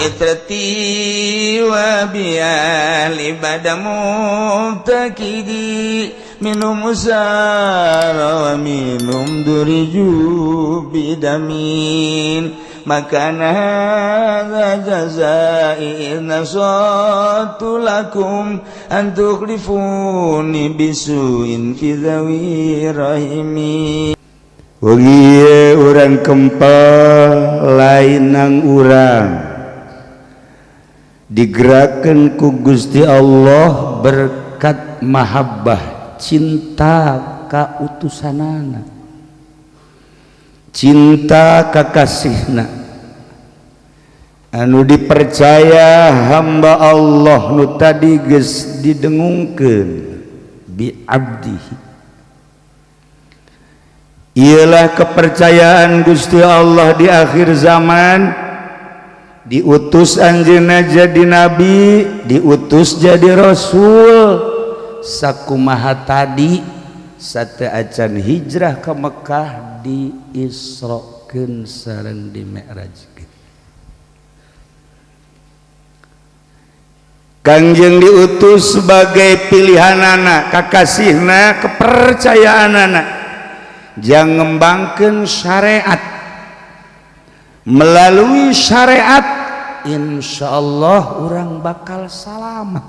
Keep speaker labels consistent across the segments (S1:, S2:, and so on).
S1: Itrati wa biali bada mubtakidi minum usara wa minum duriju bidamin makana hadza jazai nasatu lakum an tukhlifuni bisuin fi dhawi rahimi.
S2: Wengi urang kempel lainang urang digerakkan ku Gusti Allah berkat mahabbah cinta ka utusanana, cinta ka kasihna anu dipercaya hamba Allah nu tadi geus didengungkeun bi abdihi. Ialah kepercayaan Gusti Allah di akhir zaman, diutus anjeunna jadi nabi, diutus jadi rasul. Sakumaha tadi sateuacan hijrah ke Mekah diisrokeun sareng dimi'rajkeun. Kangjeng diutus sebagai pilihanana, kakasihna, kepercayaanana jang ngembangkeun syariat. Melalui syariat insyaallah orang bakal salamet.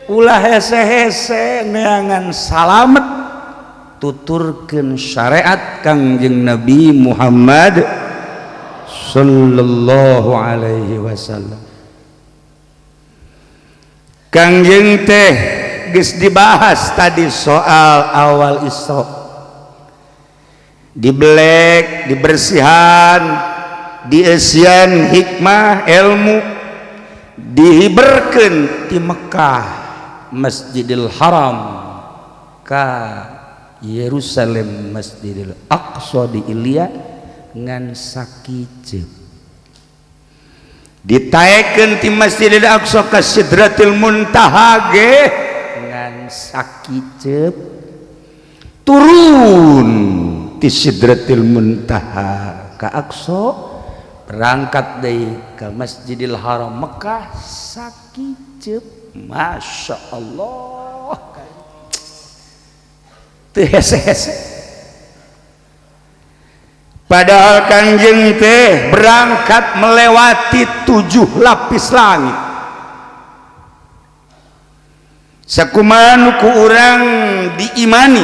S2: Ulah hese-hese neangan salamet, tuturkeun syariat Kangjeng Nabi Muhammad sallallahu alaihi wasallam. Kangjeng teh geus dibahas tadi soal awal Isra, dibelek, dibersihan, diesian hikmah ilmu, dihiberkeun di Mekah Masjidil Haram ka Yerusalem Masjidil Aqsa di Ilya ngan sakiceup. Ditaekeun ti Masjidil Aqsa ka Sidratil Muntaha ge ngan sakiceup, turun ti Sidratil Muntaha ka Aqsa, berangkat deui ka Masjidil Haram Mekah sakiceup. Masya Allah, teu hese-hese. Padahal Kangjeng teh berangkat melewati 7 lapis langit. Sakumaha ku urang diimani,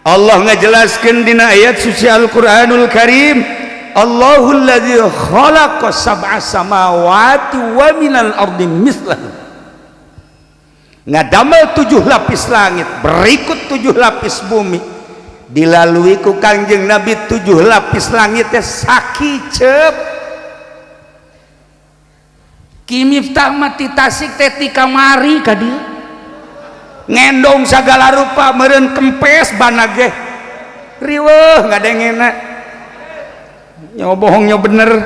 S2: Allah ngajelaskeun dina ayat suci Al-Qur'anul Karim, Allahul ladzi khalaqa sab'a samawati wa minal ardi mithlahu. Ngadamel 7 lapis langit berikut 7 lapis bumi, dilalui ku Kangjeng Nabi 7 lapis langit teh sakiceup. Ki Miftah mah ti Tasik teh ti kamari ka dieu ngendong sagala rupa, meureun kempes bana ge riweuh ngadengena, nyawa bohongnya bener.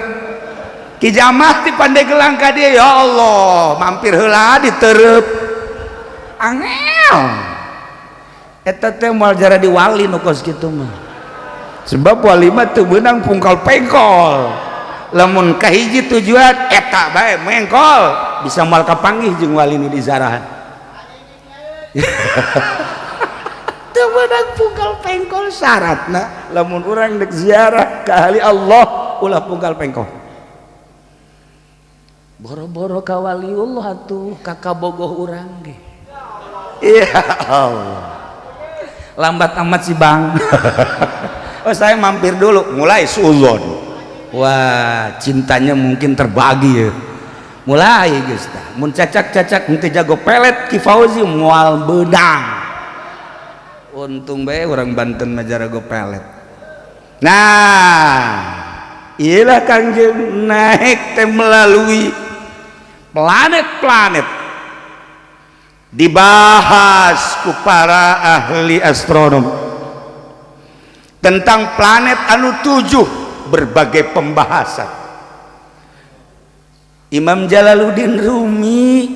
S2: Ki Jamah ti Pandeglang ka dieu, ya Allah, mampir heula ditereup angel eta teh moal jara di wali nu kos kitu mah. Sebab wali mah teu beunang pungkal pengkol, lamun kahiji tujuan eta bae mengkol bisa moal kapanggih jeung wali nu dizarahan. Teu beunang pungkal pengkol syaratna lamun urang dek ziarah ka ahli Allah ulah pungkal pengkol. Boro-boro ka waliullah atuh ka kabogoh urang ge. Ya Allah, lambat amat sih bang. Oh saya mampir dulu, mulai suuzon. Wah cintanya mungkin terbagi ya. Mulai geus tah, mun cacak-cacak henteu jago pelet Ki Fauzi moal beunang. Untung bae urang Banten mah jarago pelet. Nah, iyalah Kangjeng naik teh melalui planet-planet. Dibahas ku para ahli astronom tentang planet anu 7, berbagai pembahasan. Imam Jalaluddin Rumi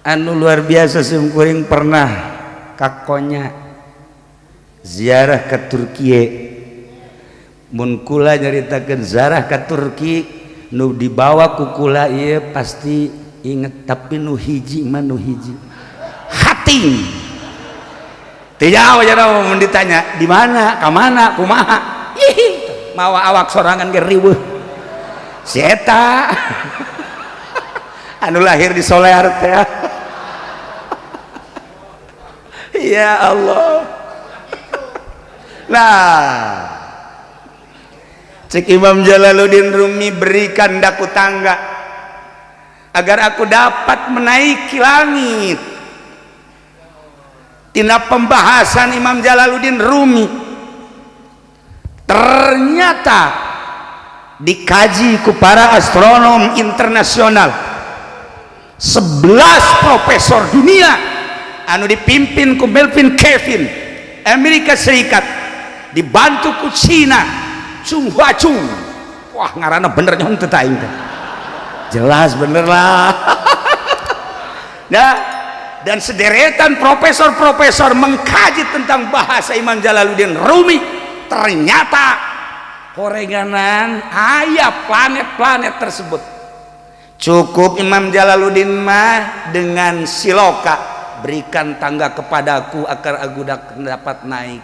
S2: anu luar biasa simkuring pernah kakonya ziarah ke Turkiye.
S1: Mun kula nyaritakeun zarah ka Turki nu dibawa ku kula ieu pasti inget, tapi nu hiji mah nu hiji hating teu jauh aja. Mun ditanya di mana, ka mana, kumaha, ih, mawa awak sorangan ge riweuh. Si eta anu lahir di Solear teh, ya Allah. Nah, cek Imam Jalaluddin Rumi, berikan daku tangga agar aku dapat menaiki langit. Tina pembahasan Imam Jalaluddin Rumi ternyata dikaji ku para astronom internasional, 11 profesor dunia anu dipimpin ku Melvin Kevin Amerika Serikat, dibantu ku Cina Chung Hua Chung. Wah, ngaranna bener nyong teu aing teh jelas bener lah. Nah, dan sederetan profesor-profesor mengkaji tentang bahasa Imam Jalaluddin Rumi, ternyata horenganan aya planet-planet tersebut. Cukup Imam Jalaluddin mah dengan siloka, berikan tangga kepadaku agar aku dapat naik.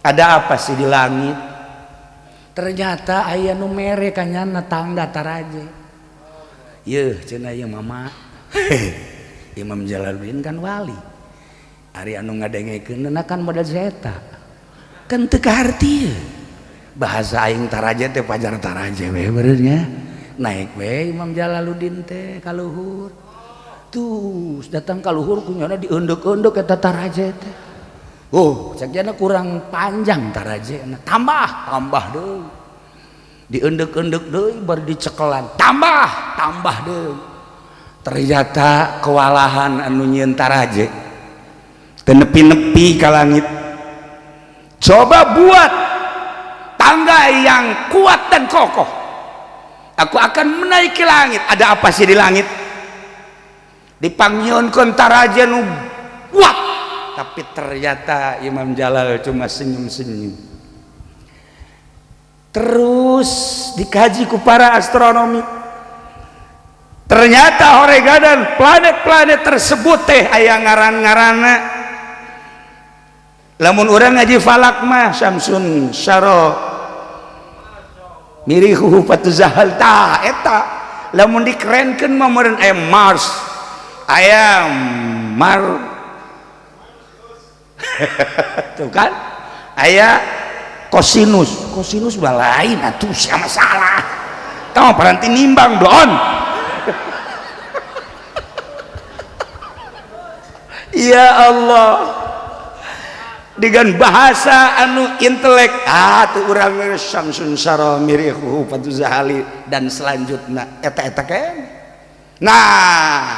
S1: Ada apa sih di langit? Ternyata aya nu mere kanyana tangga taraje. Yeuh, cenah ieu mama. Imam Jalaluddin kan wali, ari anu ngadengekeun kan modal zeta kan teu kaharti bahasa aing taraje teh, pajar taraje we beureunya. Naik we Imam Jalaluddin teh ka luhur. Tuh datang ka luhur, kunyana dieundek-eundek eta taraje teh. Oh, cek kurang panjang taraje, tambah, tambah deui. Dieundek-eundek deui, baru dicekelan, tambah, tambah deui. Ternyata kewalahan anu nyieun taraje, teu nepi-nepi ka langit. Coba buat tangga yang kuat dan kokoh, aku akan menaiki langit. Ada apa sih di langit? Dipangnyieunkeun taraje nu kuat, tapi ternyata Imam Jalal cuma senyum-senyum. Terus dikaji ku para astronomi, ternyata horegadan planet-planet tersebut teh aya ngaran-ngaranna. Lamun urang ngaji falak mah Syamsun Syaro Mirihu Fatuzahal, tah eta lamun dikerenkeun mah meureun aya Mars, aya Mar, tuh kan, aya kosinus. Kosinus mah lain atuh, sama salah kamu paranti nimbang blon. Ya Allah, dengan bahasa anu intelek ah tuh urang Syamsun Syara Mirihu Fatuzahali dan selanjutnya eta-eta kan. Nah,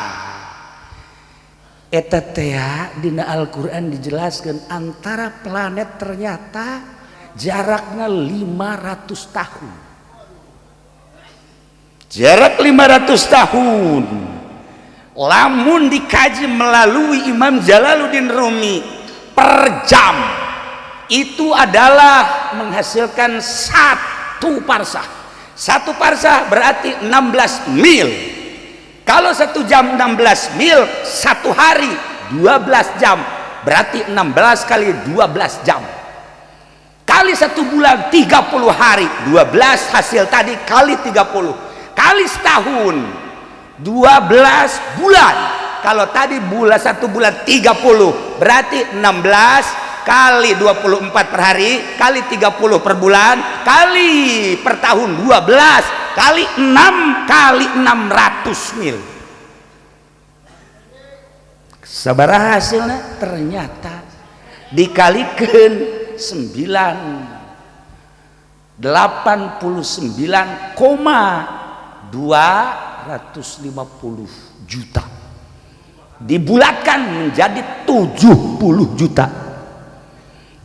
S1: eta teh dina Al-Qur'an dijelaskan antara planet ternyata jaraknya 500 tahun. Jarak 500 tahun lamun dikaji melalui Imam Jalaluddin Rumi per jam itu adalah menghasilkan 1 parsah. 1 parsah berarti 16 mil. Kalau 1 jam 16 mil, 1 hari 12 jam berarti 16 kali 12 jam kali 1 bulan 30 hari, 12 hasil tadi kali 30 kali setahun 12 bulan. Kalau tadi bulan 1 bulan 30 berarti 16 kali 24 per hari kali 30 per bulan kali per tahun 12 kali 6 kali 600 mil. Sabaraha hasilnya? Ternyata dikalikan 989,250 juta, dibulatkan menjadi 70 juta.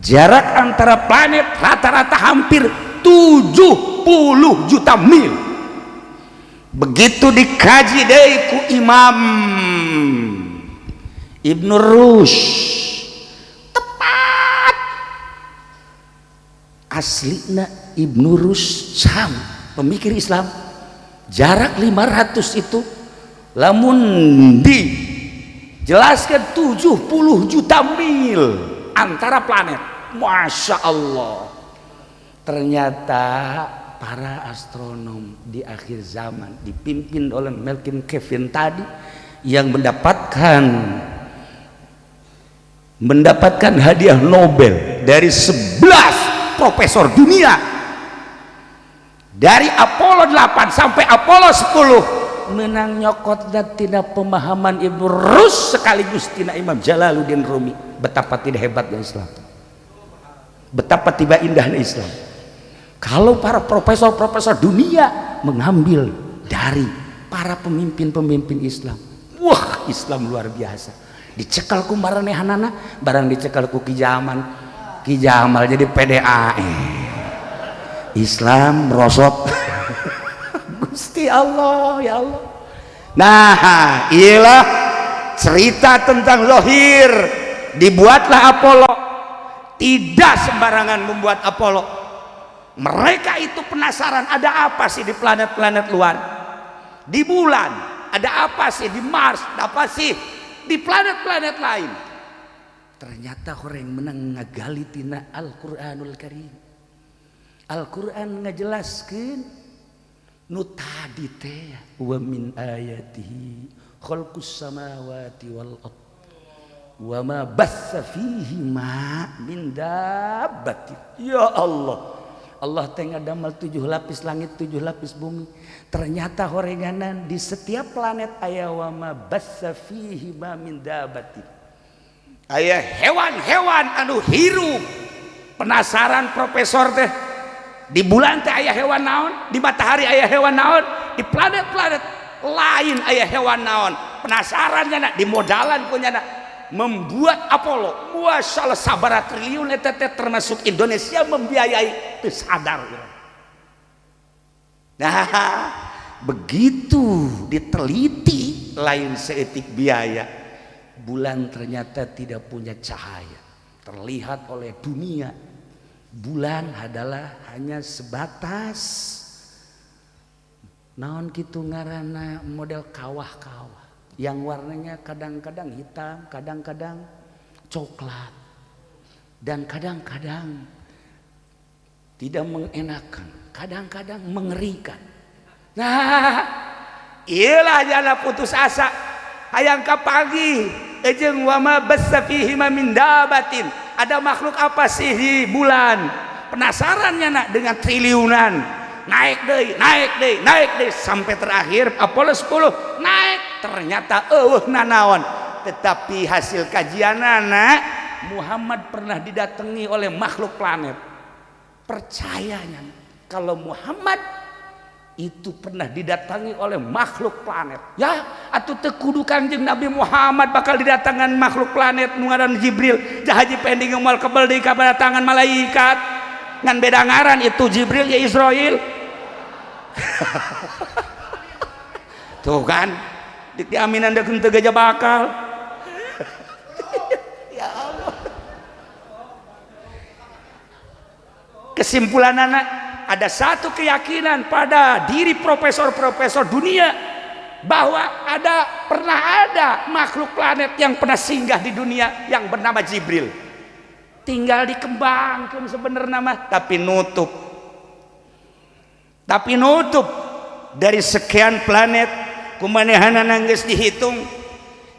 S1: Jarak antara planet rata-rata hampir 70 juta mil. Begitu dikaji deui ku Imam Ibnu Rushd, tepat. Aslina Ibnu Rushd sama pemikir Islam, jarak 500 itu lamun dijelaskan 70 juta mil antara planet. Masya Allah, ternyata para astronom di akhir zaman dipimpin oleh Melvin Kevin tadi yang mendapatkan hadiah Nobel dari 11 profesor dunia, dari Apollo 8 sampai Apollo 10, menang nyokot dan tidak pemahaman Ibnu Rushd sekaligus tina Imam Jalaluddin Rumi. Betapa tidak hebatnya Islam, betapa tiba indahnya Islam kalau para profesor-profesor dunia mengambil dari para pemimpin-pemimpin Islam. Wah, Islam luar biasa. Dicekal ku maranehanana, barang dicekal ku Ki Jamal, Ki Jamal jadi PDAE, Islam merosot. Gusti Allah, ya Allah. Nah, iyalah cerita tentang lohir. Dibuatlah Apollo. Tidak sembarangan membuat Apollo. Mereka itu penasaran, ada apa sih di planet-planet luar, di bulan, ada apa sih di Mars, ada apa sih di planet-planet lain. Ternyata orang menang ngagali tina Al-Quranul Karim. Al-Quran ngajelaskeun nu tadi teh, wa min ayatihi khalqus samawati wal ard wa ma batsa fihi ma min dabbatin. Ya Allah, Allah teh ngadamel 7 lapis langit, 7 lapis bumi. Ternyata horenganan di setiap planet aya wa ma batsa fihi ma min dabbatin, aya hewan-hewan anu hirup. Penasaran profesor teh, di bulan teh aya hewan naon, di matahari aya hewan naon, di planet-planet lain aya hewan naon. Penasaran nya, dimodalan punya membuat Apollo. Wah, salah sabara triliun eta teh, termasuk Indonesia membiayai, teu sadar. Nah, begitu diteliti, lain seetik biaya. Bulan ternyata tidak punya cahaya terlihat oleh dunia. Bulan adalah hanya sebatas naon kitu ngaranna, model kawah-kawah yang warnanya kadang-kadang hitam, kadang-kadang coklat, dan kadang-kadang tidak mengenakan, kadang-kadang mengerikan. Nah, iyalah jana putus asa hayang kapanggih jeung wama bassa fihi ma min dabatin, ada makhluk apa sih di bulan. Penasarannya nak dengan triliunan, naik deh, naik deh, naik deh, sampai terakhir Apollo 10 naik, ternyata eueuh nanaon. Tetapi hasil kajian anak Muhammad pernah didatangi oleh makhluk planet. Percayanya kalau Muhammad itu pernah didatangi oleh makhluk planet, ya atau teu kudu Kanjeng Nabi Muhammad bakal didatangan makhluk planet nu ngaran Jibril. Haji pending moal kebel deui kadatangan malaikat, ngan beda ngaran, itu Jibril ya Israel. Tuh kan dik diaminan deuk henteu gajah bakal. Ya Allah, kesimpulan anak, ada satu keyakinan pada diri profesor-profesor dunia bahwa ada, pernah ada makhluk planet yang pernah singgah di dunia yang bernama Jibril. Tinggal dikembangkan sebenarnya mah, tapi nutup, tapi nutup dari sekian planet kumanehanana geus dihitung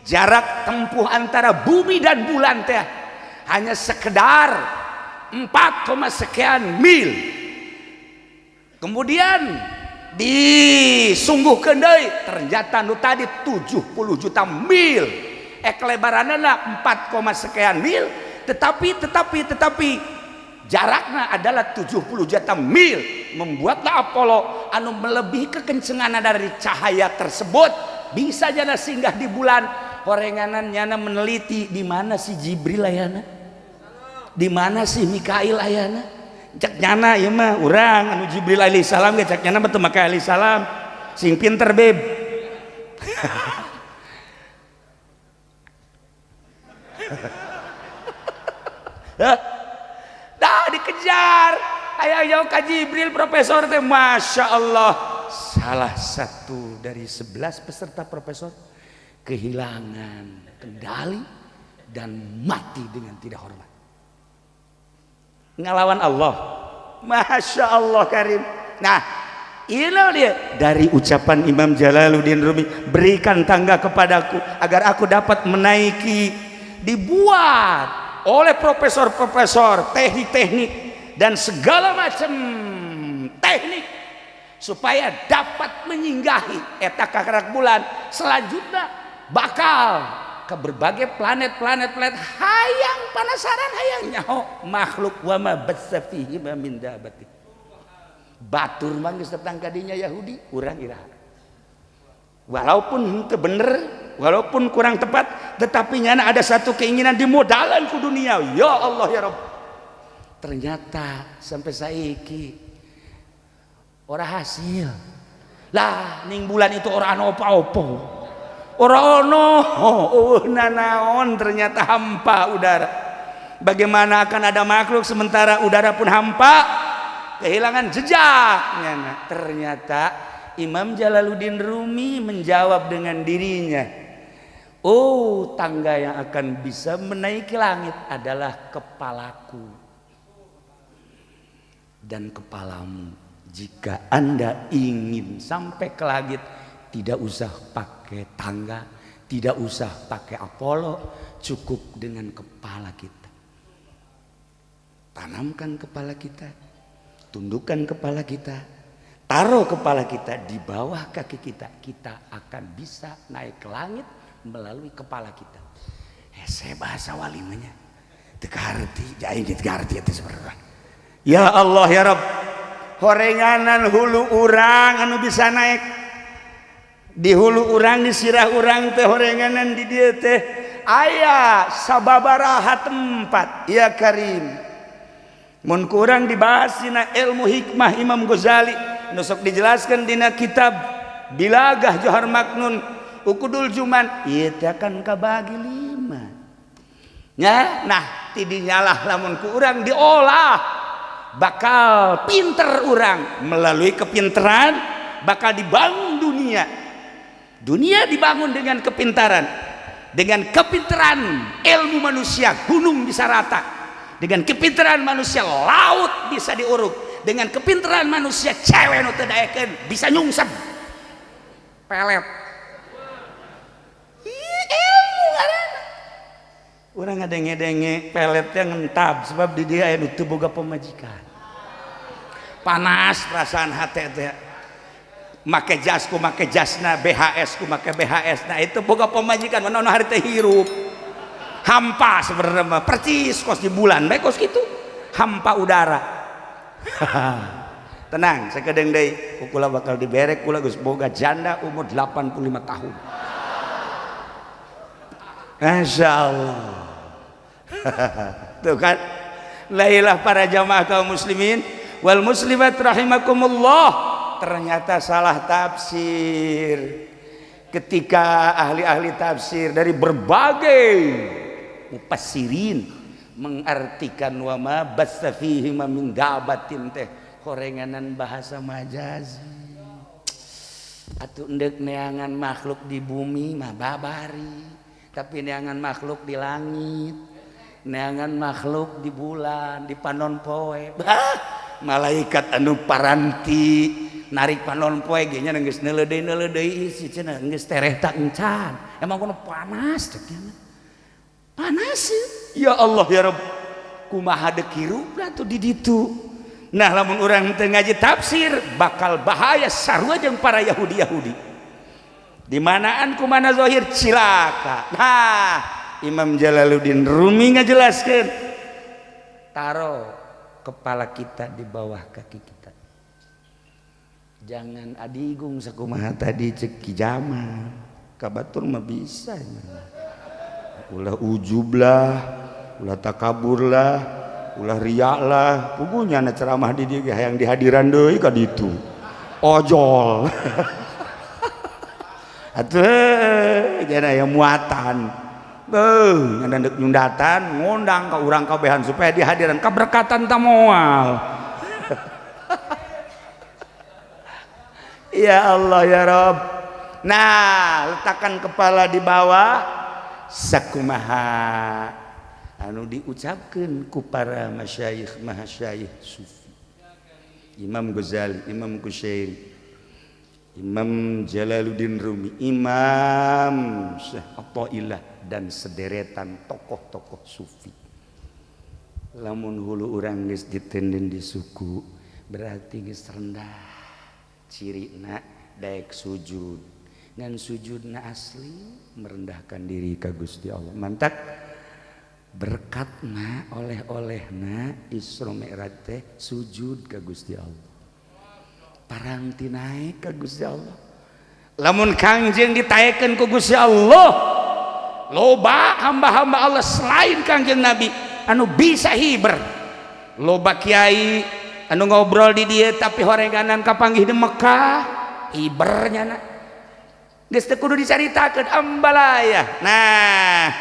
S1: jarak tempuh antara bumi dan bulan teh hanya sekedar 4, sekian mil. Kemudian disungguhkeun deui, ternyata nu tadi 70 juta mil, kelebaranna 4, sekian mil, tetapi jaraknya adalah 70 juta mil. Membuatlah Apollo anu melebihi kekencengan dari cahaya tersebut bisa jana singgah di bulan. Horenganan nyana meneliti di mana si Jibril ayana, di mana si Mikail ayana. Cek nyana ieu mah urang anu Jibril alaihi salam ge, cek nyana mah teu make alaihi salam. Sing pinter, beb. Dah dikejar. Hayang nyaho ka Jibril. Profesor teh, Masya Allah, salah satu dari 11 peserta profesor kehilangan kendali dan mati dengan tidak hormat, ngalawan Allah. Masya Allah Karim. Nah, ini dia dari ucapan Imam Jalaluddin Rumi, "Berikan tangga kepadaku agar aku dapat menaiki." Dibuat oleh profesor-profesor teknik-teknik dan segala macam teknik supaya dapat menyinggahi eta kakarak bulan, selanjutnya bakal ke berbagai planet-planet planet. Hayang penasaran, hayang nyaho makhluk. Wama batsa fihi min dabati. Batur mah geus datang ka dinya, Yahudi urang iraha. Walaupun henteu bener, walaupun kurang tepat, tetapi nyana ada satu keinginan di modalan ku dunia. Ya Allah, ya Rabb, ternyata sampai saiki ora hasil lah. Ning bulan itu ora ono apa-apa, ora ono, oh, nanaon. Ternyata hampa udara. Bagaimana akan ada makhluk sementara udara pun hampa, kehilangan jejak? Ternyata Imam Jalaluddin Rumi menjawab dengan dirinya, "Oh, tangga yang akan bisa menaiki langit adalah kepalaku dan kepalamu. Jika Anda ingin sampai ke langit, tidak usah pakai tangga, tidak usah pakai Apollo, cukup dengan kepala kita. Tanamkan kepala kita, tundukkan kepala kita, taruh kepala kita di bawah kaki kita, kita akan bisa naik ke langit melalui kepala kita." Hese bahasa walimanya. Teu kaharti, aing teu kaharti eta sebenarnya. Ya Allah, ya Rabb, horenganan hulu urang anu bisa naik di hulu urang, di sirah urang teh, horenganan di dieu teh aya sababaraha tempat. Ya Karim, mun kurang dibahas dina ilmu hikmah Imam Ghazali, nu sok dijelaskan dina kitab Bilagah Johar Maknun, Ukudul Juman, ieu teh akan kabagi lima nya. Nah, tidinya lah lamun ku urang diolah, bakal pinter urang. Melalui kepintaran bakal dibangun dunia. Dunia dibangun dengan kepintaran. Dengan kepintaran ilmu manusia, gunung bisa rata. Dengan kepintaran manusia, laut bisa diuruk. Dengan kepintaran manusia, cewek nu teu daekeun bisa nyungsep pelet. Ih, ilmu ngaranna. Urang ngadenge-denge peletnya ngentab sebab di dia aya nu teu boga pamajikan. Panas perasaan hati teh, make jas ku make jasna, BHS ku make BHS. Nah, itu boga pamajikan mana hari teh hirup hampa sebenarnya mah, percis kos di bulan bae, kos gitu hampa udara. Tenang, sakedeung deui ku kula bakal diberek. Kula geus boga janda umur 85 tahun. Masya Allah. Tuh kan. Lailah para jamaah kaum muslimin wal muslimat rahimakumullah. Ternyata salah tafsir ketika ahli-ahli tafsir dari berbagai mufassirin mengartikan wama batsa fihi min dabatin teh horenganan bahasa majazi. Atuh endek neangan makhluk di bumi mah babari, tapi neangan makhluk di langit, neangan makhluk di bulan, di panon poe. Bah, malaikat anu paranti narik panon poe ge nya geus neuleudeuy-neuleudeuy isi cenah, geus tereh tak encan. Emang kono panas cek nya. Panas ya Allah ya Rabb, kumaha deuk hirupna tuh di ditu? Nah, lamun urang teu ngaji tafsir bakal bahaya, sarua jeung para Yahudi-Yahudi di manaan kumana zahir cilaka. Nah, Imam Jalaluddin Rumi ngajelaskeun, taro kepala kita di bawah kaki kita, jangan adigung sakumaha tadi cek Ki Jamal. Kabatur mah bisa, ulah ujub lah, ulah takabur lah, ulah riak lah. Pugunya na ceramah di dieu hayang dihadiran deui ka ditu ojol atuh jangan aya muatan. Beuh, nyanda nyundatan ngundang ka urang kabehan supaya dihadiran, kaberkatan ta moal. Ya Allah, ya Rob. Nah, letakkan kepala di bawah sakumaha anu diucapkan ku para masyayikh mahasyayikh sufi, Imam Ghazali, Imam Kusyairi, Imam Jalaluddin Rumi, Imam Syekh Athaillah, dan sederetan tokoh-tokoh sufi. Lamun hulu urang geus ditenden di suku, berarti geus rendah. Cirina daek sujud, ngan sujudna asli merendahkan diri ka Gusti Allah. Mantak berkatna, oleh-olehna Isra Mi'raj teh sujud ka Gusti Allah, paranti naik ka Gusti Allah. Lamun Kangjeng ditaekeun ku Gusti Allah, loba hamba-hamba Allah selain Kangjeng Nabi anu bisa hiber. Loba kiai anu ngobrol di dia tapi horenganan kapanggih di Mekah, hibernya na geus teu kudu dicaritakeun ambalaya. Nah,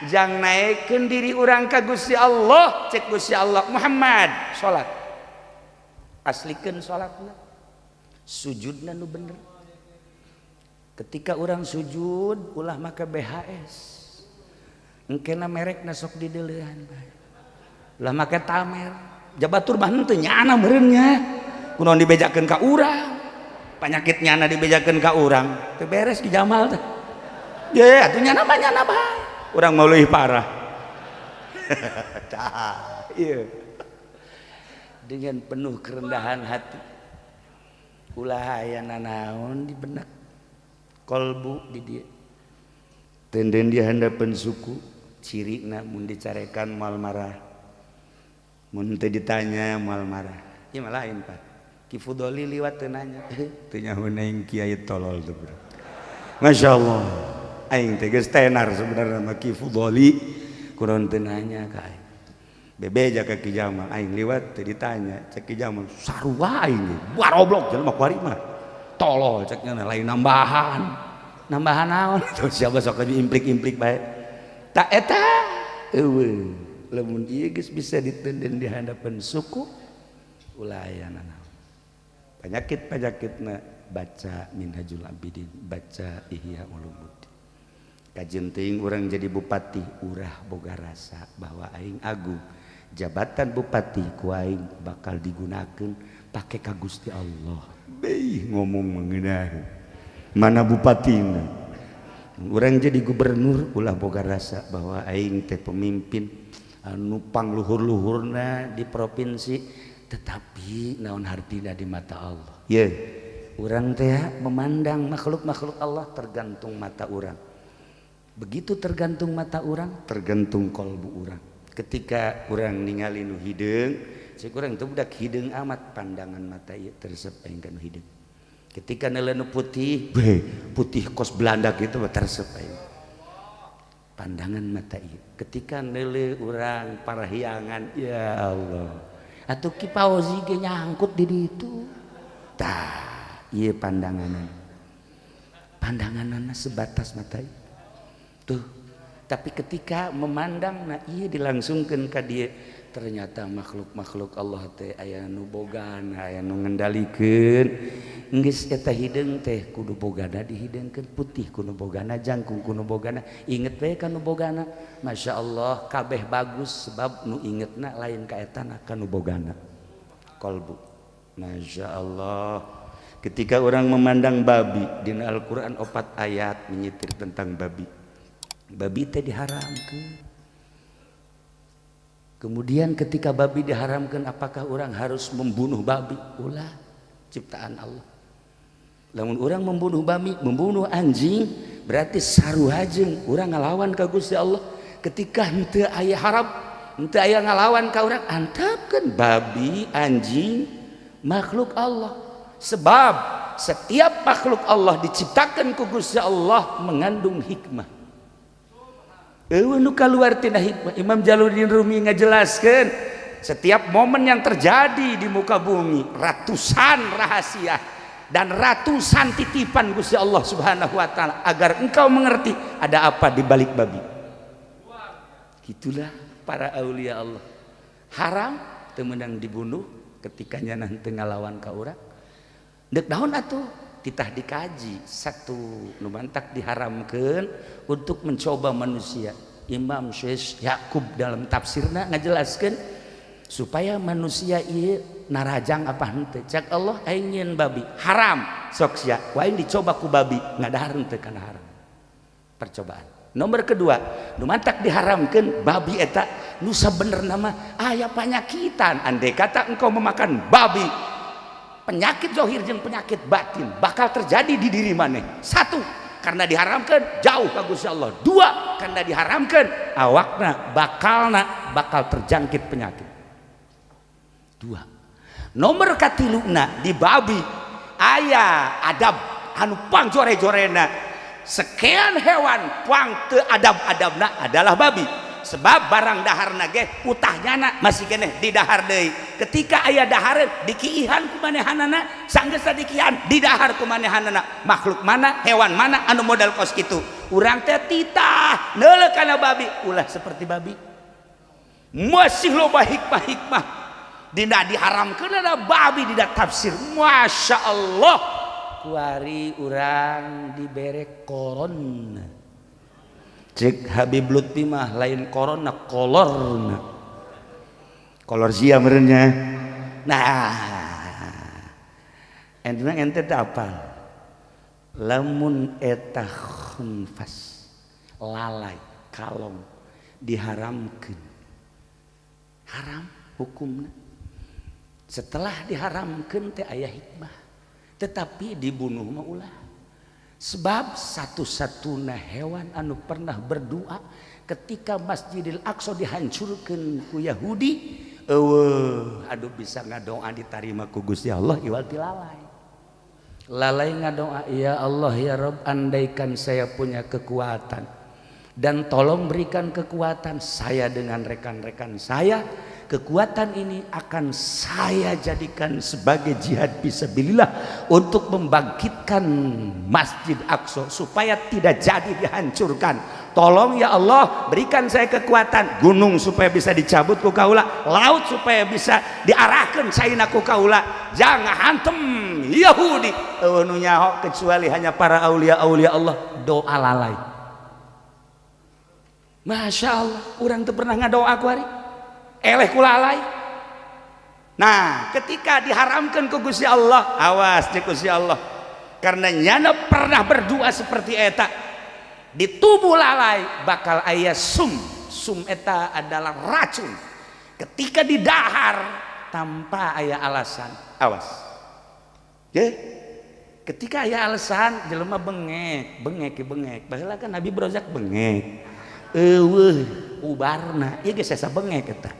S1: jang naikkeun diri urang ka Gusti Allah, cek Gusti Allah, "Muhammad, salat, aslikeun salatna, sujudna nu bener." Ketika orang sujud, ulah make BHS, engkena merekna sok dideuleuan bae. Ulah make tamer, jabatur mah henteu, nyana meureun nya. Kunaon dibejakeun ka urang? Penyakit nyana dibejakeun ka urang, teu beres di Jamal teh. Ya atuh nyana mah nyana bae. Urang mau leuwih parah. Tah, ieu. Dengan penuh kerendahan hati. Ulah aya nanaon di benak kolbu di dia. Tenden di handapeun suku, cirina mun dicarekan moal marah. Mun teu ditanya moal marah. Ieu mah lain, Pak. Ki Fudoli liwat teu nanya. Teu nyaho aing kiai tolol tuh, bro. Masya Allah. Aing teh geus tenar sebenarnya mah Ki Fudoli, kunaon teu nanya ka aing. Bebeja ka Ki Jamal, aing liwat teu ditanya, cek Ki Jamal, "Sarua aing ge. Baroblok jelema kuari mah. Tolol," cek nya, "lain nambahan." Nambahan naon? Tuh siapa sok implik-implik bae. Tak eta eueuh. Lamun ieu geus bisa ditenden di hadapan suku, ulah aya nanaon. Penyakit-penyakitna baca Minhajul Abidin, baca Ihya Ulumuddin. Kajeun teuing urang jadi bupati, urah boga rasa bahwa aing agung. Jabatan bupati ku aing bakal digunakeun pake ka Gusti Allah. Beuh, ngomong mengenai mana bupatina. Urang jadi gubernur, ulah boga rasa bahwa aing teh pemimpin anu pangluhur-luhurna di provinsi, tetapi naon hartina di mata Allah? Ye, urang teh memandang makhluk-makhluk Allah tergantung mata urang. Begitu tergantung mata urang, tergantung kolbu urang. Ketika urang ningali nu hideung, cek urang teh budak hideung amat, pandangan mata ieu teresep aing ka nu hideung. Ketika neuleuh nu putih, beh, putih kos Belanda gitu mah teresep aing. Pandangan mata ieu. Ketika neuleuh urang parahyangan, ya Allah. Atuh Ki Fauzi ge nyangkut di ditu. Tah, ieu pandanganan. Pandanganana sebatas mata ieu. Tuh, tapi ketika memandang, nah, iya dilangsungkan ke dia, ternyata makhluk-makhluk Allah teh aya nu bogana, aya nu ngendalikeun. Geus eta hideung teh kudu bogana dihidengkeun, putih kudu bogana, jangkung kudu bogana, inget we ka nu bogana. Masya Allah, kabeh bagus sebab nu ingetna lain ka etana, ka nu bogana. Kolbu. Masya Allah. Ketika orang memandang babi, di Al-Quran opat ayat menyitir tentang babi. Babi teh diharamkan. Kemudian ketika babi diharamkan, apakah orang harus membunuh babi? Ulah, ciptaan Allah. Lamun orang membunuh babi, membunuh anjing, berarti sarua jeung urang ngalawan ka Gusti Allah. Ketika henteu aya haram, henteu aya ngalawan ka urang, antepkeun babi, anjing, makhluk Allah. Sebab setiap makhluk Allah diciptakan ku Gusti Allah mengandung hikmah. Eueuh nu kaluar tina hikmah. Imam Jalaluddin Rumi ngajelaskeun setiap momen yang terjadi di muka bumi ratusan rahasia dan ratusan titipan Gusti Allah Subhanahu wa taala agar engkau mengerti ada apa di balik babi. Itulah para aulia Allah. Haram teu meunang dibunuh ketika nyana teu ngalawan ka urang. Deuk naon atuh? Titah dikaji satu nu mantak diharamkeun untuk mencoba manusia. Imam Syekh Yakub dalam tafsirna ngajelaskeun supaya manusia ieu narajang apa henteu. Cek Allah, aing nyieun babi haram, sok sia ku aing dicoba ku babi, ngadahar henteu kana haram. Percobaan nomor kedua, nu mantak diharamkeun babi eta nu sabenerna mah aya panyakitan. Andai kata engkau memakan babi, penyakit zohir jeung penyakit batin bakal terjadi di diri maneh. Satu, karena diharamkan jauh ka Gusti Allah. Dua, karena diharamkan awakna bakalna bakal terjangkit penyakit. Dua. Nomor katiluna, di babi aya adab anu pangjore-jorena. Sekian hewan, pang teu adab-adabna adalah babi, sebab barang daharna ge utahnyana masih keneh di dahar deui. Ketika aya dahareun, dikiihan ku manehanana. Sanggeus dikiihan, di dahar ku manehanana. Makhluk mana, hewan mana anu modal kos kitu? Urang teh titah neuleuh kana babi, ulah seperti babi. Masih loba hikmah-hikmah dina diharamkeun ada babi dina tafsir. Masya Allah, kuari urang dibere corona. Cek Habib Lutfi mah lain corona, kolorna, kolor sia merenya. Nah, ente ente teh apal lamun eta khunfas, lalai, kalong diharamkeun, haram hukumna. Setelah diharamkeun teh aya hikmah, tetapi dibunuh mah ulah, sebab satu-satunya hewan anu pernah berdoa ketika Masjidil Aqsa dihancurkan ku Yahudi, eueuh aduh bisa ngadoa ditarima ku Gusti Allah iwal ti lalai. Lalai ngadoa, "Ya Allah, ya Rob, andaikan saya punya kekuatan dan tolong berikan kekuatan saya dengan rekan-rekan saya, kekuatan ini akan saya jadikan sebagai jihad fisabilillah untuk membangkitkan Masjid Aqsa supaya tidak jadi dihancurkan. Tolong ya Allah, berikan saya kekuatan, gunung supaya bisa dicabut ku kaula, laut supaya bisa diarahkan caina ku kaula, jangan hantem Yahudi." Eueuh nu nyaho kecuali hanya para aulia aulia Allah, doa lalai. Masya Allah, urang teu pernah ngadoa ku hari eleh ku lalai. Nah, ketika diharamkan ku Gusti Allah, awas di Gusti Allah, karena nyana pernah berdoa seperti eta, di tubuh lalai bakal aya sum. Sum eta adalah racun. Ketika didahar tanpa aya alasan, awas. Ya, ketika aya alasan, jelema bengek, bengek, bengek. Baheula kan Nabi Brozak bengek. Eueuh ubarna, ieu geus sesa bengek eta.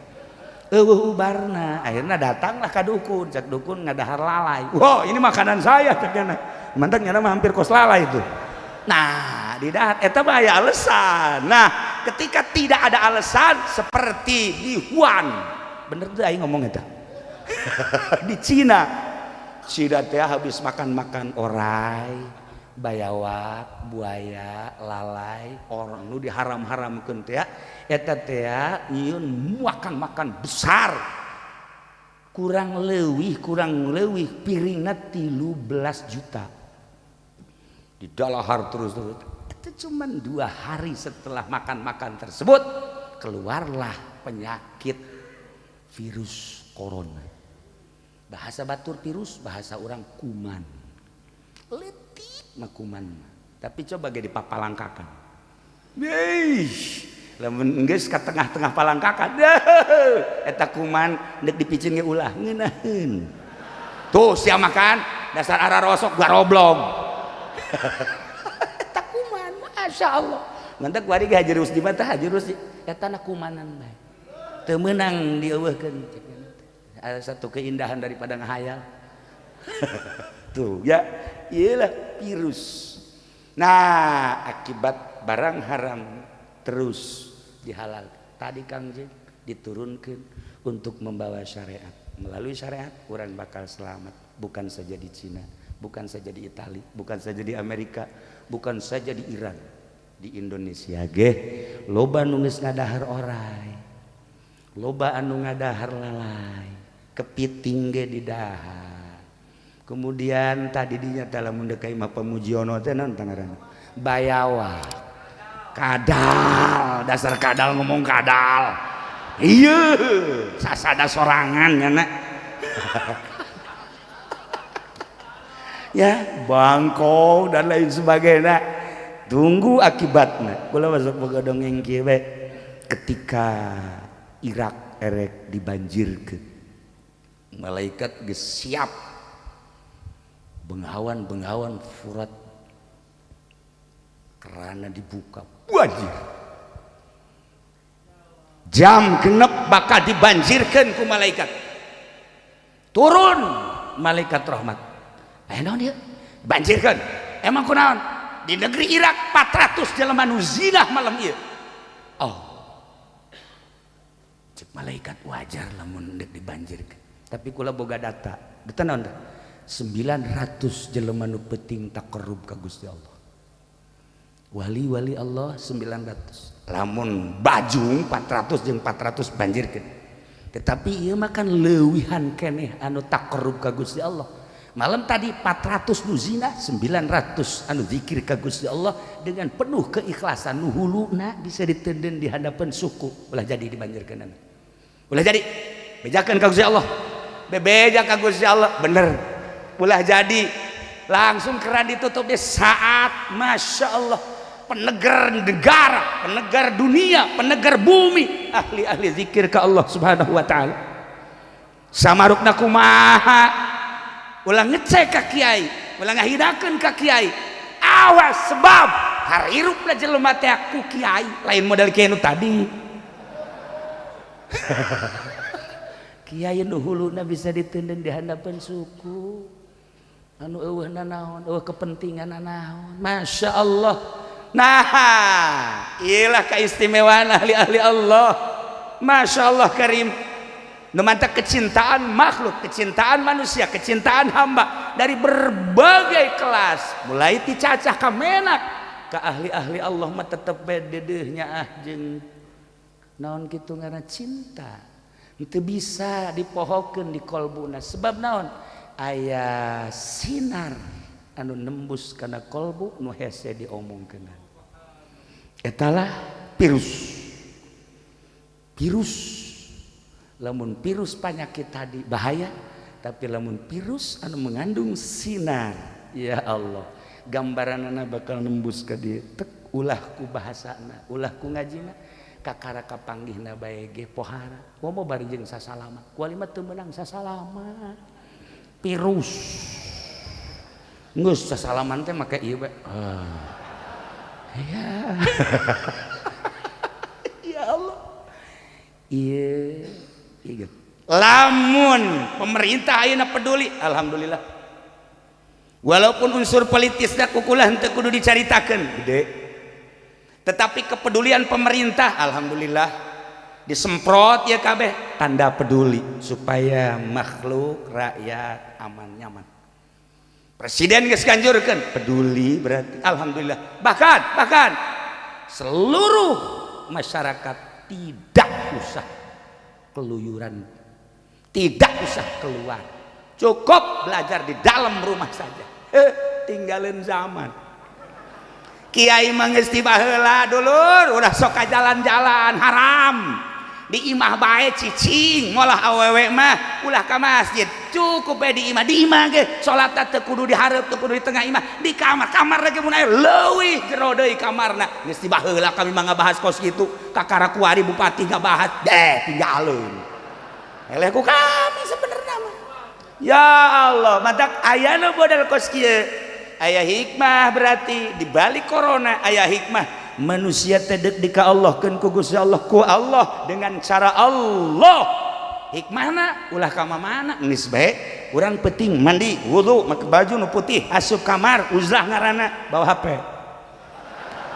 S1: Eueuh ubarna, akhirnya datanglah ka dukun, cak dukun ngadahar lalai. "Wah, ini makanan saya," cak nyana. Mantak nyana mah hampir kos lalai itu. Nah, di dahar eta mah aya alasan. Nah, ketika tidak ada alasan seperti di Wuhan, bener tuh aing ngomong eta. Di Cina, Cina teh habis makan-makan orai, bayawak, buaya, lalai, orang nu diharam-haramkeun teh eta teh nyieun makan-makan besar. Kurang leuwih piringna 13 juta. Di dalahar terus-terus. Itu cuma 2 hari setelah makan-makan tersebut keluarlah penyakit virus corona. Bahasa batur virus, bahasa orang kuman. Letik mah kuman. Tapi coba ge dipapalangkakan. Yeih, lamun geus ka tengah-tengah palangkakan, eta kuman deuk dipicin ge ulah ngeunaheun. Tuh sia makan dasar arah rosok garoblog. Eta kuman, Masya Allah. Mantak kuari ge Haji Rusdi mah tah, Haji Rusdi eta na kumanan bae. Teu meunang dieuweuhkeun. Ada satu keindahan daripada ngahayal. Tuh ya, iyalah virus. Nah, akibat barang haram terus dihalal. Tadi Kang Jeng diturunkan untuk membawa syariat. Melalui syariat orang bakal selamat, bukan saja di Cina, bukan saja di Itali, bukan saja di Amerika, bukan saja di Iran, di Indonesia ge loba nu geus ngadahar orai, loba anu ngadahar lalai, kepiting ge didahar. Kemudian tadi dinya lamun deuk ka imah Pamujiono teh naon tangaranna? Bayawa. Kadal, dasar kadal ngomong kadal. Iya, sasada sorangan nya nak. Ya, bangkong dan lain sebagainya. Tunggu akibatnya. Kula masuk boga dongeng kieu we. Ketika Irak erek dibanjirkeun, malaikat geus siap bengawan-bengawan Furat kerana dibuka banjir. Jam 6 bakal dibanjirkan ku malaikat. Turun malaikat rahmat. Naon dia? Banjirkan. Emang kunaon? Di negeri Irak 400 jelema nu zinah malam ieu. Oh. Cek malaikat wajar lamun deuk dibanjirkeun. Tapi kula boga data. Data naon teh? 900 jelema nu penting taqarrub ka Gusti Allah. Wali-wali Allah 900. Lamun bajung 400 jeung 400 banjirkeun. Tetapi ieu mah kan leuwihan keneh anu taqarrub ka Gusti Allah. Malam tadi 400 nu zina, 900 anu zikir ka Gusti Allah dengan penuh keikhlasan, nu huluna bisa ditenden di hadapan suku, ulah jadi dibanjirkeun. Ulah jadi bejakeun ka Gusti Allah. Bebeja ka Gusti Allah, bener. Ulah jadi langsung keran ditutup di saat Masya Allah penegar negara, penegar dunia, penegar bumi, ahli-ahli zikir ke Allah Subhanahu wa ta'ala. Samarukna kumaha, ulah ngecek ka kiai, ulah ngahirakeun ka kiai. Awas sebab harirupna jelema teh ku kiai, lain model kiai nu tadi. Kiai nu huluna bisa ditenden di handapeun suku. Anu eueuhna naon, eueuh kepentingan naon. Masya Allah. Nah, iyalah keistimewaan ahli-ahli Allah. Masya Allah karim. Nu mantap kecintaan makhluk, kecintaan manusia, kecintaan hamba dari berbagai kelas, mulai ti cacah ka menak, ka ahli-ahli Allah mah tetep bae dedeuhnya ah jeung naon kitu ngaranna cinta. Teu bisa dipohokeun di kolbuna sebab naon? Aya sinar anu nembus kana kolbu nu hese diomongkeun. Etalah virus. Virus. Lamun virus penyakit tadi bahaya, tapi lamun virus anu mengandung sinar, ya Allah, gambaranana bakal nembus ka dieu. Tek ulah ku bahasana, ulah ku ngajina, kakara kapanggihna bae ge pohara. Komo bari jeung sasalama. Kuali mah teu meunang sasalama. Virus. Geus sasalaman teh make ieu bae. Ah. Ya. Ya Allah. Iya, iya. Lamun pemerintah ayeuna peduli, alhamdulillah. Walaupun unsur politisnya kukulah henteu kudu dicaritakeun, gede. Tetapi kepedulian pemerintah, alhamdulillah disemprot ya kabeh, tanda peduli supaya makhluk rakyat aman nyaman. Presiden geus ganjurkeun, peduli berarti alhamdulillah. Bahkan bahkan seluruh masyarakat tidak usah keluyuran, tidak usah keluar, cukup belajar di dalam rumah saja. Tinggalin zaman kiai mah geus ti baheula dulur udah sok ka jalan-jalan haram di imah bae cicing molah awewe mah ulah ka masjid cukup bae di imah ge salat teu kudu di hareup teu kudu di tengah imah di kamar kamar lagi mun aya leuwih jero deui kamarna geus ti baheula kami mah ngabahas kos kitu kakara kuari bupati ngabahas deh tinggalin eleh ku kami sebenarnya mah. Ya Allah, matak ayana modal kos kieu aya hikmah berarti di balik corona aya hikmah. Manusia teh deuk ka Allah keun ku Gusti Allah ku Allah dengan cara Allah. Hikmahna ulah ka mana geus bae urang penting mandi wudu make baju nu putih asup kamar uzlah ngaranna bawa HP.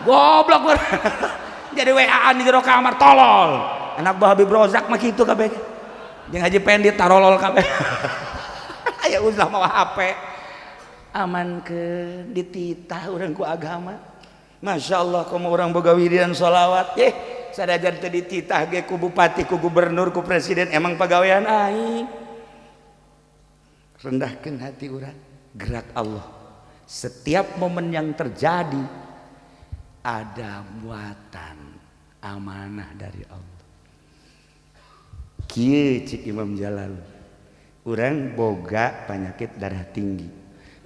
S1: Goblok jadi WA-an di jero kamar tolol. Anak buah Habib Rozak mah kitu kabeh. Jeung Haji Pendi tarolol kabeh. Aya uzlah mawa HP. Aman ke dititah urang ku agama. Masya Allah kamu orang boga wiridan sholawat sadajan teu dititah ge ku bupati ku gubernur ku presiden emang pagawean aing. Rendahkan hati urang, gerak Allah. Setiap momen yang terjadi ada muatan amanah dari Allah. Kieu cik Imam Jalal, urang boga penyakit darah tinggi,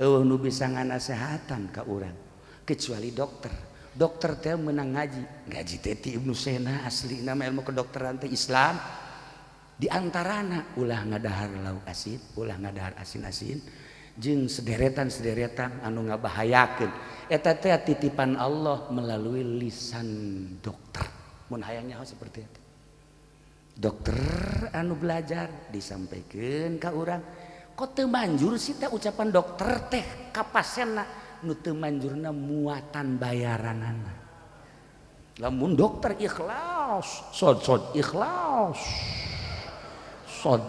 S1: euweuh nu bisa nganasehatan ka urang kecuali dokter. Dokter teh menang ngaji, ngaji teh ti Ibnu Sena, asli nama ilmu kedokteran teh Islam. Di antarana ulah ngadahar lauk asin, ulah ngadahar asin-asin jeung sederetan-sederetan anu ngabahayakeun. Eta teh titipan Allah melalui lisan dokter. Mun hayang nyaho seperti itu, dokter anu belajar disampaikan ka urang, kok teu manjur sih teh ucapan dokter teh ka pasienna? Nu teu manjurna muatan bayaranana. Lamun dokter ikhlas, sod sod ikhlas sod,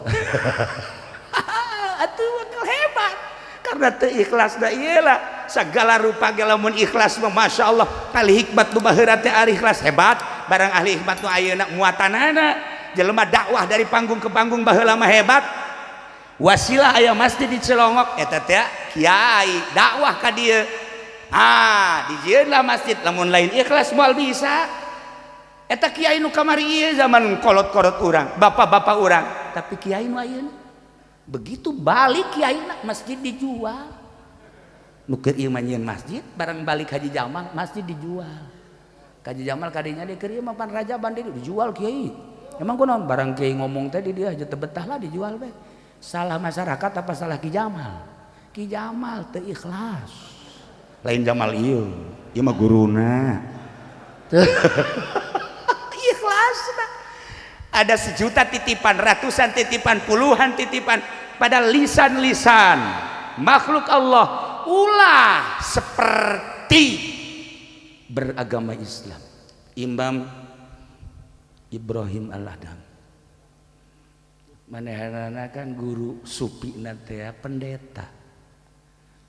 S1: atuh bakal hebat. Karena teu ikhlas da iyalah segala rupa ge. Lamun ikhlas mah, Masya Allah, ahli hikmat nu baheula teh ahli ikhlas hebat. Barang ahli hikmat nu ayeuna muatanana jelema dakwah dari panggung ke panggung baheula mah hebat. Wasilah aya masjid di Cilongok, eta teh kiai dakwah ka dieu, ah, dijieunlah masjid. Lamun lain ikhlas moal bisa. Eta kiai nu kamari ieu zaman kolot-kolot urang, bapak-bapak urang. Tapi kiai nu ayeuna begitu balik kiai masjid dijual. Nu keur ieu mah nyieun masjid, barang balik Haji Jamal masjid dijual. Haji Jamal kadinya di keur ieu mah pan rajaban dijual kiai. Emang kunaon? Barang kiai ngomong teh di dia aja teu betah lah, dijual bae. Salah masyarakat apa salah Ki Jamal? Ki Jamal teu ikhlas. Lain Jamal ieu, ieu mah guruna ikhlas. Ada sejuta titipan, ratusan titipan, puluhan titipan pada lisan-lisan makhluk Allah. Ulah seperti beragama Islam. Imam Ibrahim Al-Adham manehanana kan guru supi teh pendeta.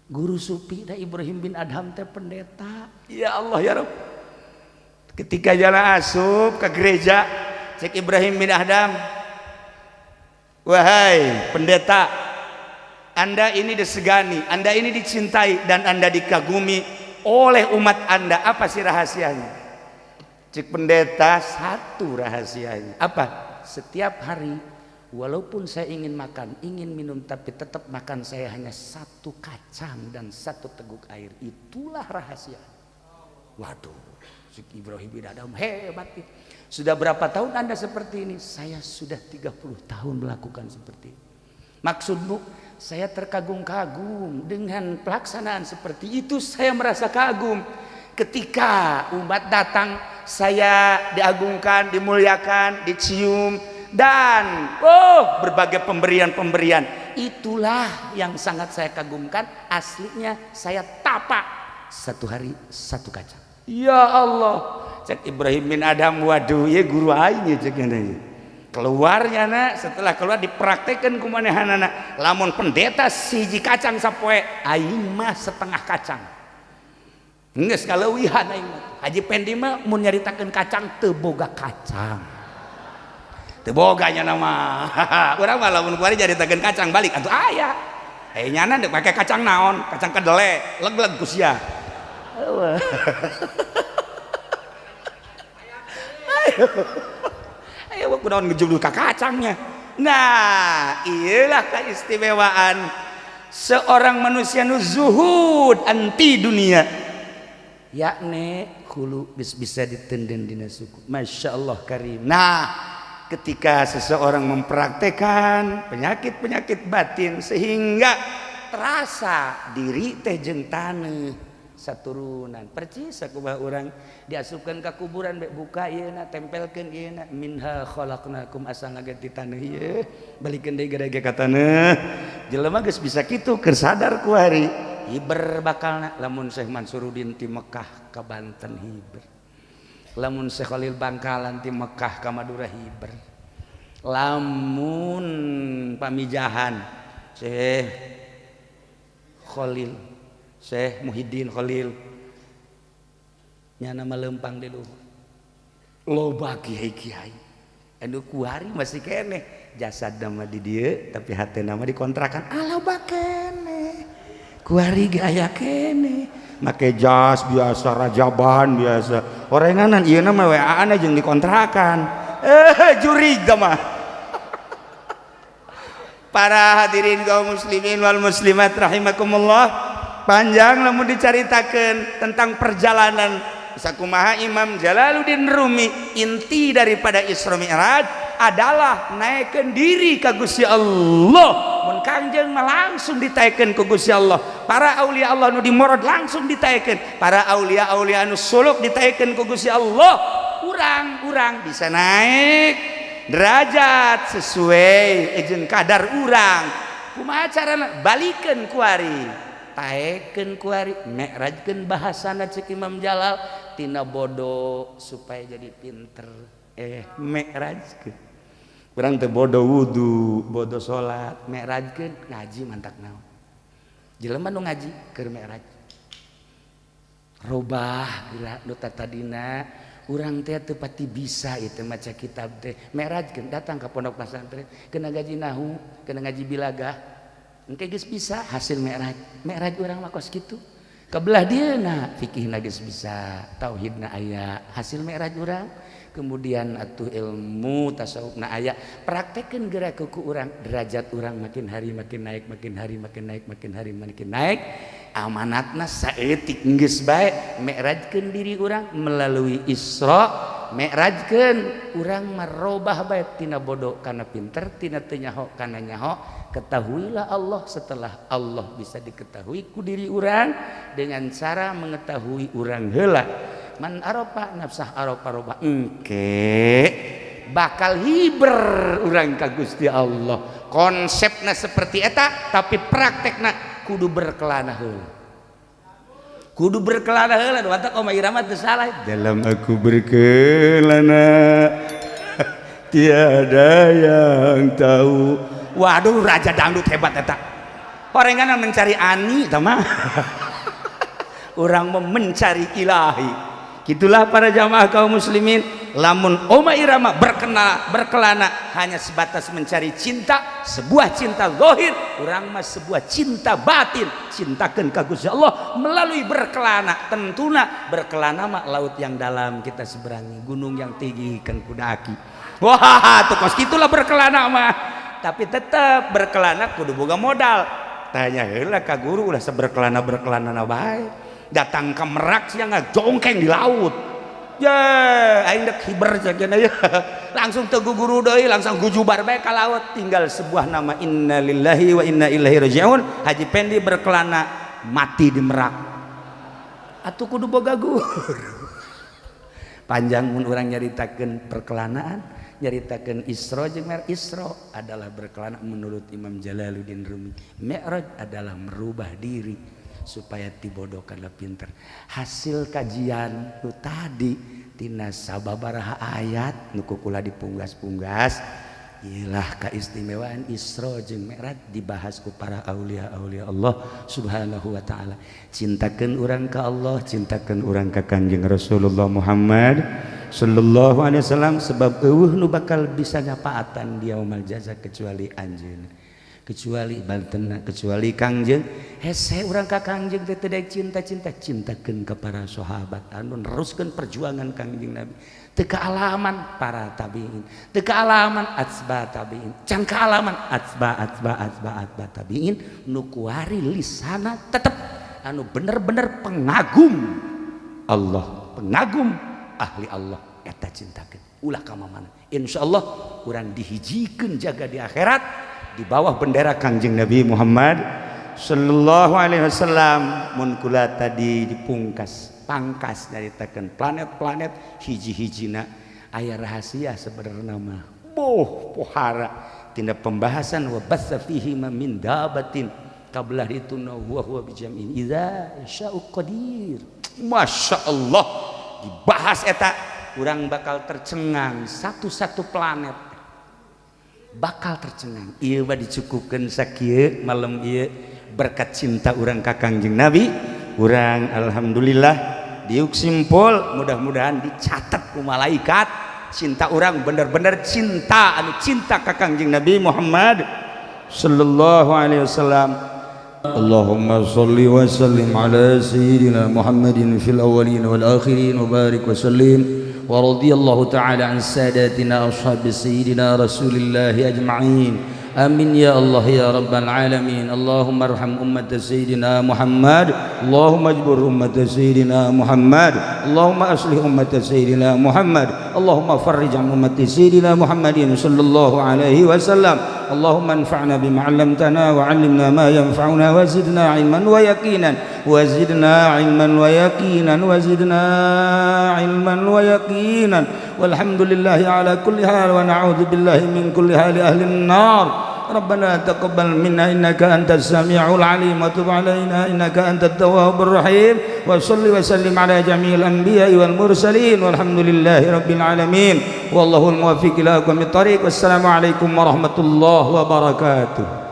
S1: Guru supi teh Ibrahim bin Adham teh pendeta. Ya Allah ya Rabb, ketika jalan asup ke gereja, cek Ibrahim bin Adham, "Wahai pendeta, Anda ini disegani, Anda ini dicintai, dan Anda dikagumi oleh umat Anda. Apa sih rahasianya?" Cek pendeta, "Satu rahasianya." "Apa?" "Setiap hari walaupun saya ingin makan, ingin minum, tapi tetap makan saya hanya satu kacang dan satu teguk air. Itulah rahasia." Waduh, cek Ibrahim bin Adham, hebat ya. "Sudah berapa tahun Anda seperti ini?" "Saya sudah 30 tahun melakukan seperti ini." "Maksudmu?" "Saya terkagum-kagum dengan pelaksanaan seperti itu. Saya merasa kagum. Ketika umat datang, saya diagungkan, dimuliakan, dicium, dan oh, berbagai pemberian-pemberian. Itulah yang sangat saya kagumkan. Aslinya saya tapa satu hari satu kacang." Ya Allah, cek Ibrahim bin Adham, waduh ya guru aing ya, cek keluarnya nak. Setelah keluar dipraktekkan ku manehanana. Lamun pendeta siji kacang sapoe, aing mah setengah kacang. Geus kaleuwihan aing mah. Haji Pendi mah mun nyaritakeun kacang teu boga kacang, teu boga nya nama. Urang mah lamun kuari nyaritakeun kacang balik atuh aya. Eh, nyana dek pake kacang naon? Kacang kedele, leg-leg ku sia. Ayo. Ayo kunaon ngejulur ka kacangnya. Nah, iyalah keistimewaan seorang manusia nu zuhud anti dunia. Yakni hulu bisa ditenden dina suku. Masya Allah karim. Nah, ketika seseorang mempraktekan penyakit-penyakit batin sehingga terasa diri teh jeung taneuh saturunan, percis sakumaha urang diasupkeun ka kuburan, bek buka ieu na, tempelkeun ieu na, minha khalaqnakum, asal ge ti taneuh ieu, balikeun deui gede ka taneuh. Jelema geus bisa kitu keur sadar kuari hiber bakalna. Lamun Syekh Mansuruddin ti Mekah ka Banten hiber, lamun Syekh Khalil Bangkalan ti Mekah ka Madura hiber, lamun pamijahan Syekh Khalil, Syekh Muhyiddin Khalil nyana melempang di luhur, loba kiai-kiai. Anu kuari masih keneh jasad nama di dieu, tapi hati nama dikontrakan. Ala bakene kuari ge aya keneh, make jas biasa, rajaban biasa, orenganan ieu mah WA-an jeung dikontrakan. Eh, jurig mah. Para hadirin kaum muslimin wal muslimat rahimakumullah, panjang lamun dicaritakeun tentang perjalanan sakumaha Imam Jalaluddin Rumi. Inti daripada Isra Mi'raj adalah naikkan diri ka Gusti Allah. Mun Kangjeng mah langsung ditaikeun ku Gusti Allah, para aulia Allah nu dimorod langsung ditaikeun, para aulia aulia anu suluk ditaikeun ku Gusti Allah. Urang-urang bisa naik derajat sesuai jeung kadar urang. Kumaha carana? Balikeun kuari, taekeun kuari, mi'rajkeun. Bahasana cek Imam Jalal, tina bodoh supaya jadi pinter. Eh, mi'rajkeun. Urang teh bodoh wudu, bodoh salat, mi'rajkeun ngaji. Mantak naon jelema nu ngaji keur mi'raj, robah gerak nu tadina urang teh teu pati bisa itu maca kitab teh. Mi'rajkeun, datang ke pondok pesantren, kena ngaji nahu, kena ngaji bilagah, engke geus bisa. Hasil mi'raj, mi'raj urang mah kos kitu. Kebelah dia na fikihna geus bisa, tauhidna aya, hasil mi'raj urang. Kemudian atuh ilmu tasawufna aya, praktekeun gerak ku urang, derajat urang makin hari makin naik, makin hari makin naik, makin hari makin naik. Amanatna saeutik geus bae. Mi'rajkeun diri urang melalui Isra, mi'rajkeun urang merubah bae tina bodoh kana pinter, tina teu nyaho kana nyaho. Ketahuilah Allah. Setelah Allah bisa diketahui ku diri urang dengan cara mengetahui urang heula, man arofa nafsah arofa roba, engke bakal hiber urang ka Gusti Allah. Konsepna seperti eta, tapi praktekna kudu berkelana heula, kudu berkelana heula. Watak Oma Irama teu salah, dalam aku berkelana tiada yang tahu. Waduh, raja dangdut hebat eta. Orengan mencari ani tah mah, urang mencari ilahi. Gitulah para jamaah kaum muslimin. Lamun Oma Irama berkelana hanya sebatas mencari cinta, sebuah cinta zahir, urang mah sebuah cinta batin. Cintakan ka Gusti Allah melalui berkelana. Tentuna berkelana mah laut yang dalam kita seberangi, gunung yang tinggi kan kudaki. Wah, tuh kos gitulah berkelana mah. Tapi tetap berkelana kudu boga modal. Tanya heula ka guru, ulah seberkelana berkelana bae. Datang ke Merak sia ngajongkeng di laut ya, aing dek hiber sakieu ya, langsung teu guru deui, langsung gujubar bae ka laut, tinggal sebuah nama, innalillahi wa inna ilaihi rajiun. Haji Pendi berkelana mati di Merak. Atuh kudu boga guru. Panjang mun urang nyaritakeun perkelanaan, nyaritakeun Isra jeung Mi'raj. Isra adalah berkelana menurut Imam Jalaluddin Rumi, Mi'raj adalah merubah diri supaya ti bodoh kana pinter. Hasil kajian nu tadi tina sababaraha ayat nu kukula dipunggas-punggas ialah keistimewaan Isra jeung Mi'raj dibahas ku para aulia-aulia Allah Subhanahu wa taala. Cintakeun urang ka Allah, cintakeun urang ka Kangjeng Rasulullah Muhammad sallallahu alaihi wasallam, sebab euweuh nu bakal bisa nyapaatan di yaumul jaza kecuali anjeunna, kecuali Banten, kecuali Kangjeng. Hese urang ka Kangjeng teh teu cinta-cinta, cintakeun ka para sahabat anu neruskeun perjuangan Kangjeng Nabi. Teu kaalaman para tabiin, teu kaalaman atsba tabiin, can kaalaman atsba atsba atsba atsba tabiin. Nu kuari lisana tetep anu bener-bener pengagum Allah, pengagum ahli Allah, eta cintakeun, ulah ka mana. Insyaallah urang dihijikeun jaga di akhirat di bawah bendera Kangjeng Nabi Muhammad sallallahu alaihi wasallam. Mun kula tadi dipungkas pangkas nyaritakeun planet-planet, hiji-hijina aya rahasia sebenarnya mah, boh pohara tina pembahasan wa batsa fihi min dabatin kabelah itu huwa huwa bijam'in idza sya'u qadir. Masya Allah, dibahas eta urang bakal tercengang, satu-satu planet bakal tercengang. Ieu mah dicukupkeun sakieu malam ieu. Berkat cinta urang ka Kangjeng Nabi, urang alhamdulillah diuk simpul. Mudah-mudahan dicatat ku malaikat. Cinta urang bener-bener cinta anu cinta ka Kangjeng Nabi Muhammad sallallahu alaihi wasallam.
S3: اللهم صل وسلم على سيدنا محمد في الأولين والآخرين وبارك وسلم، ورضي الله تعالى عن ساداتنا أصحاب سيدنا رسول الله أجمعين. آمين يا الله يا رب العالمين. اللهم ارحم أمة سيدنا محمد، اللهم اجبر أمة سيدنا محمد، اللهم أصلح أمة سيدنا محمد، اللهم فرج عن أمة سيدنا محمد صلى الله عليه وسلم. اللهم انفعنا بما علمتنا وعلمنا ما ينفعنا وزدنا علما ويقينا، وزدنا علما ويقينا، وزدنا علما ويقينا. والحمد لله على كل حال، ونعوذ بالله من كل حال أهل النار. ربنا تقبل منا إنك أنت السميع العليم، وتب علينا إنك أنت التواب الرحيم، وصل وسلم على جميع الأنبياء والمرسلين، والحمد لله رب العالمين، والله الموفق إلى أقوم الطريق. والسلام عليكم ورحمة الله وبركاته.